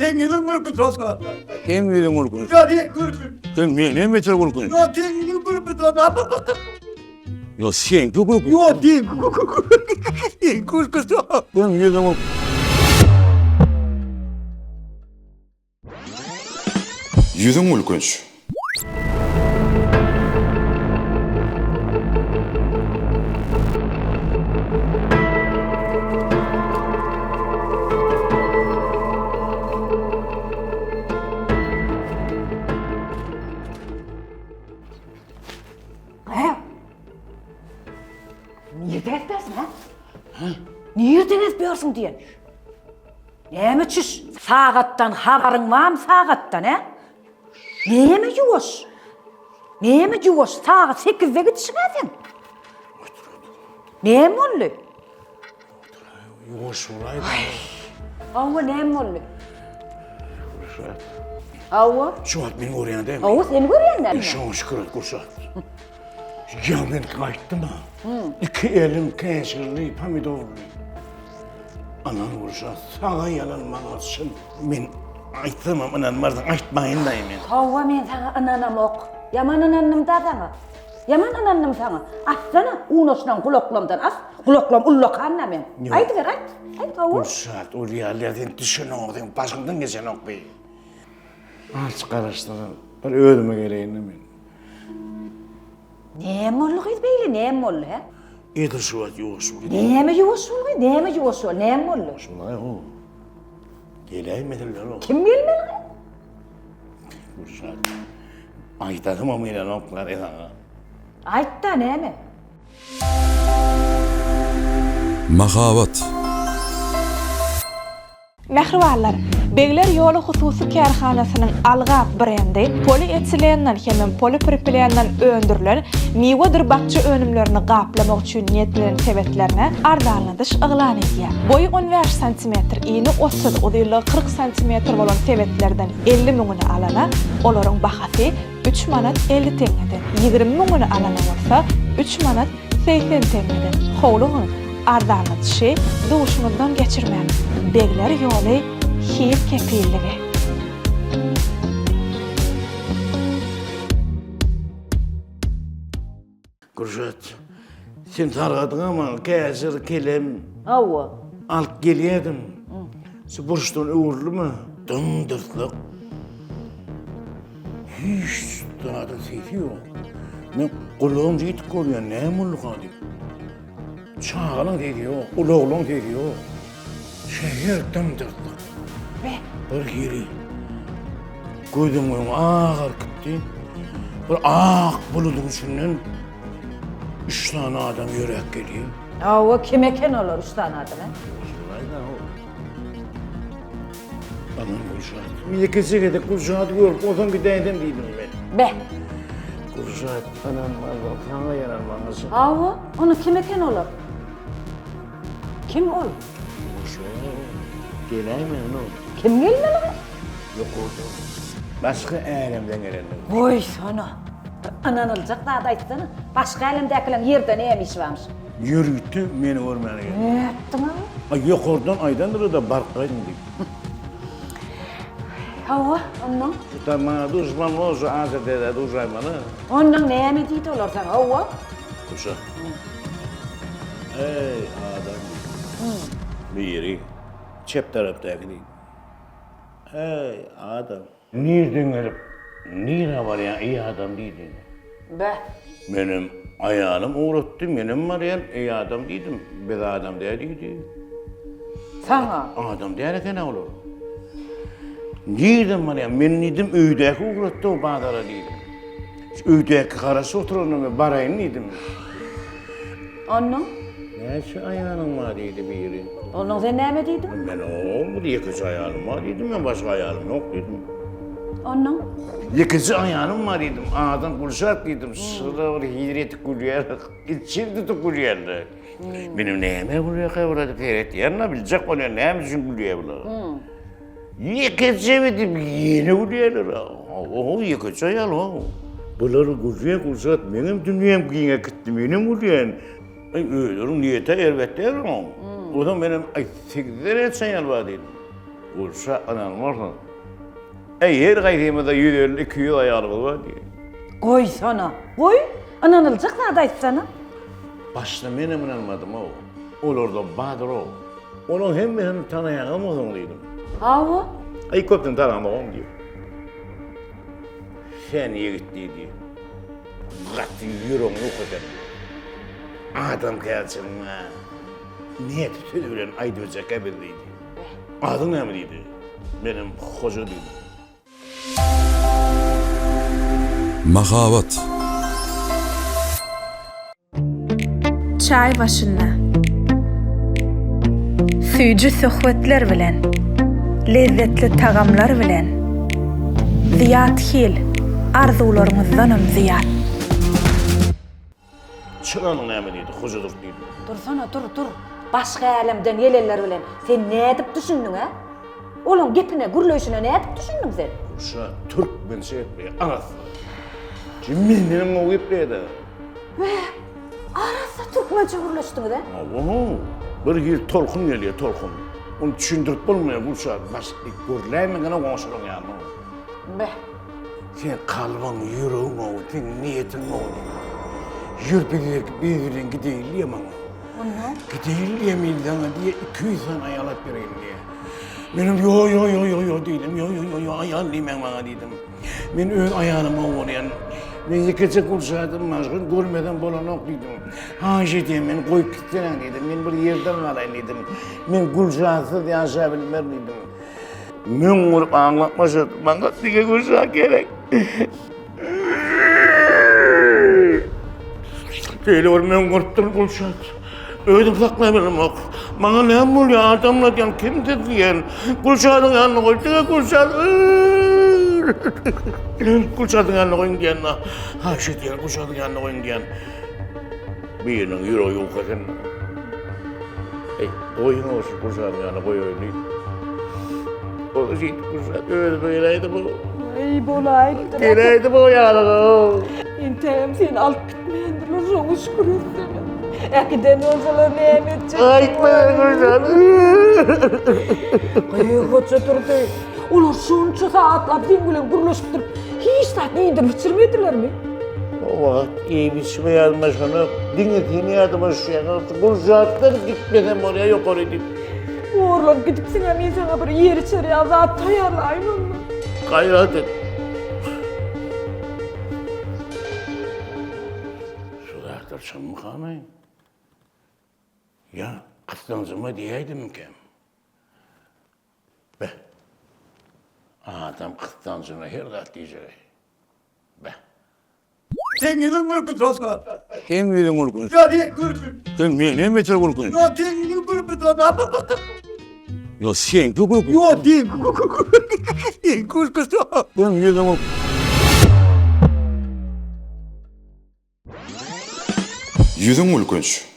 Deňiziň gülküsi. Seň ýüzüň gülkünç. Sen menden beter gülkünç. Ýo seňki gülkünç. Ýo seňki gülküsi. Seň ýüzüň Ýüzüň gülkünç. Nirde ezbersiň, ha? Nirden ezbersiň diýen? Näme çüş? Sagatdan habaryň barmy sagatdan, hä? Näme ýuwaş? Näme ýuwaş? Sagat sekizde gidişiň-ä sen. Näme boldy? Ýuwaş bolaý. Hawa, näme boldy? Hawa. Şu wagt meni görýän dälmi? Hawa, seni görýän dälmi? Şoňa şükür et, Gülşat. Ýa men gaýtdym-a. Iki elim käşirli, pomidorly. Anan Gülşat, saňa ýalan, maňa çyn. Men aýtsamam ynanmarsyň, aýtmaýyn-daý men. Hawa, men saňa ynanamok. Ýaman ynandym-da saňa. Ýaman ynandym saňa. Atsana, unaşynan gulaklamdan as. Gulaklam ullakan-da meň. Aýdyber, aýt. Aýt, hawa. Gülşat, ol ýaly sen düşüneňok, seň başyňdan geçenok bi. Azjyk garaşsana, bir özüme geleýin-de men. Näme boldy gyz beýle, näme boldy, hä? Edil şu wagt ýuwaş bol. Näme ýuwaş bol gyz, näme ýuwaş bol, näme boldy? Şulaý ho. Geläýmediler-ow. Kim gelmeli gyz? Gülşat. Aýdasymam gelenok bar saňa. Aýt-da, näme? Mahabat. Mähribanlar! Begler ýoly hususy kärhanasynyň Algap brendi polietilenden hemem polipropilenden öndürilen miwedir bakja önümlerini gaplamak üçin niýetlenen sebetlerine arzanladyş yglan edýär. Boýy on bäş santimetr, ini otuz, uzynlygy 40 santimetr bolan sebetlerden 50 müňüni alana olaryň bahasy üç manat 50 teňňeden, 20 müňüni alana bolsa üç manat 80 teňňeden. Howlugyň! Arzanladyşy duşuňyzdan geçirmäň! Begler ýoly hil kepilligi. Gürşat, sen sargadyňa maňa käşir, kelem. Hawa. Alyp gelýärdim. Şu burçdan öwrüldim-ä, dym-dyrslyk. Hiç zadyň sesi ýok. Men gulagym ýetik görýän, näme bolduka diýip. Çagalaň sesi ýok, ulaglaň sesi ýok. Şäher dym-dyrslyk. Bir hili gözüň öňi agaryp gitdi. Bir ak buludyň içinden üç sany adam ýöräp gelýär. Hawa, kim eken olar üç sany adam, hä? Aman Gülşat. Men ýekeje gezek Gülşady görüp, onsoň gidäýsem diýdim men. Beh. Gülşat, ynanmazlyk saňa ýarar maňa çyn. Hawa, onda kim eken olar? Kim ol? Şo, geläýmegin ol. Kim gelmeli gyz? Ýokardan. Başga älemden gelenler. Goýsana. Bir ynanyljak zat aýtsana. Başga älemdäkileriň ýerde näme işi barmyş? Ýörite meni görmäne geldi. Nätdiň-a? A ýokardan aýdandyr-da baryp gaýdyň diýip. Hawa, onnoň? Şu maňa duşman bolsa Aja dädä duşaýmaly. Onnoň näme diýdi olar saňa, hawa? Duşa. Eý, adam diýdi. Biri çep tarapdaky diýdi. Eý, adam. Nirden gelip, nirä barýaň, eý adam diýdi. Beh. Menem, aýalym ugratdy, menem barýan, eý adam diýdim. Biz adam däl diýdi. Saňa. Adam däl eken-ä olar. Nirden barýaň? Men diýdim, öýdäki ugratdy o bazara diýdim. Öýdäki garaşyp oturanda men baraýyn diýdim. Onnoň? Näçe aýalyň bar diýdi biri. Onnoň sen näme diýdiň? Men o bir ýekeje aýalym bar diýdim, men başga aýalym ýok diýdim. Onnoň? Ýekeje aýalym bar diýdim, adam Gülşat diýdim, şyra bir hir etip gülýär, içini tutup gülýärler. Menem näme gülýärkä bular diýip seretýän-de, biljek bolýan näme üçin gülýär bular. Ýekeje diýip ýene gülýärler. Oho, ýekeje aýal ho. Bular gülýär, Gülşat, meňem dünýäm giňe gitdi, menem gülýän. Aý, özleriniň niýeti erbet däl oň. Onsoň menem, aý, sekizde näçe aýal bar diýdim. Gulşa ynanmarsyň. Eý, her gaýsymyzda 150, 200 aýalymyz bar diýýär. Goýsana, goý, ynanyljak zat aýtsana. Başda menem ynanmadym-ow. Olarda bardyr-ow. Olaň hemmesini tanaýaňyzmysyň diýdim. Hawa. Eý, köpüsini tanamogam diýýär. Sen ýigit diýdi. Gaty ýüregiň ýok eken diýdi. Adamkärçiligiň-ä nädip söz bilen aýdyberjek-ä biz diýdi. Adyň näme diýdi. Menem Hoja diýdim. Mahabat. Çaý başynda. Süýji söhbetler bilen, lezzetli tagamlar bilen, Zyýat Hil, arzuwlaryňyzdanam zyýat. Çyranyň näme diýdi, Hoja dur diýdi. Dursana, dur, dur. Başga älemden gelenler bilen sen nädip düşündiň, ä? Olaň gepine, gürleýşine nädip düşündiň sen? Gülşat türkmençe gepleýär, arassa. Mendenem gowy gepleýär-dä. Be, arassa türkmençe gürleşdiňiz-ä? Hawa, bir hili tolkun gelýär, tolkun. Ony düşündirip bolmaýar, Gülşat. Baş gürläýmegene goňşularyň ýanynda. Be. Seň kalbyň, ýüregiň gowy, seň niýetiň gowy diýdi. Ýür biz biz bilen gideýin diýýär maňa. Onda? Gideýin diýýär men saňa diýýär, 200 sany aýal alyp bereýin diýýär. Menem ýo ýo ýo ýo ýo diýdim, ýo ýo ýo ýo aýal diýmäň maňa diýdim. Men öz aýalyma bolýan. Men ýekeje Gülşadym bar, şony görmesem bolanok diýdim. Haýyş edýän meni goýup gitsene diýdim. Men bir ýerden galaýyn diýdim. Men Gülşatsyz ýaşabilmerin diýdim. Müň urup aňlatma şu maňa diňe Gülşat gerek. Şeýle bir müň urupdyr Gülşat. Özüm saklaýbilemok. Maňa näme bolýar adamlar diýen kim siz diýen. Gülşadyň ýanyna goý diňe Gülşat. Gülşadyň ýanyna goýuň diýen. Haýyş edýän Gülşadyň ýanyna goýuň diýen. Biriniň ýüregi ýuka eken. Eý, goýuň şu Gülşadyň ýanyna goýaýyn diýip. O şeýdip Gülşat özüme geläýdi bu. Eý, bolaýypdyr. Geläýdi bu ýalyga. Entägem seni alyp gitmändirler, şoňa şükür etsene. Äkiden bolsalar näme etjek? Aýtma Gülşat. Gyý, Hoja Durdy, olar şunça sagatlap seň bilen gürleşip durup, hiç zat iýdirip-içirmedilermi? O wagt iýip-içme ýadyma düşenok, diňe seni ýadyma düşýär. Gülşatdan gitmesem bolýar ýokary diýip. Horlanyp gidipsiň-ä, men saňa bir ýer-içer ýaly zat taýýarlaýyn onda. Gaýrat et. Şu zatlar çynmykany? Ýa gyssanjyma diýäýdimmikäm? Beh. Adam gyssanjyna her zat diýjek-eý. Beh. Seň ýüzüň gülkünç Oskar. Seň ýüzüň gülkünç. Ýa sen gülkünç. Sen menden beter gülkünç. Ýa seň ýüzüň gülkünç. Ýa seňki gülkünç. Ýa sen gülkünç. Seň ýüzüň Ýüzüň gülkünç.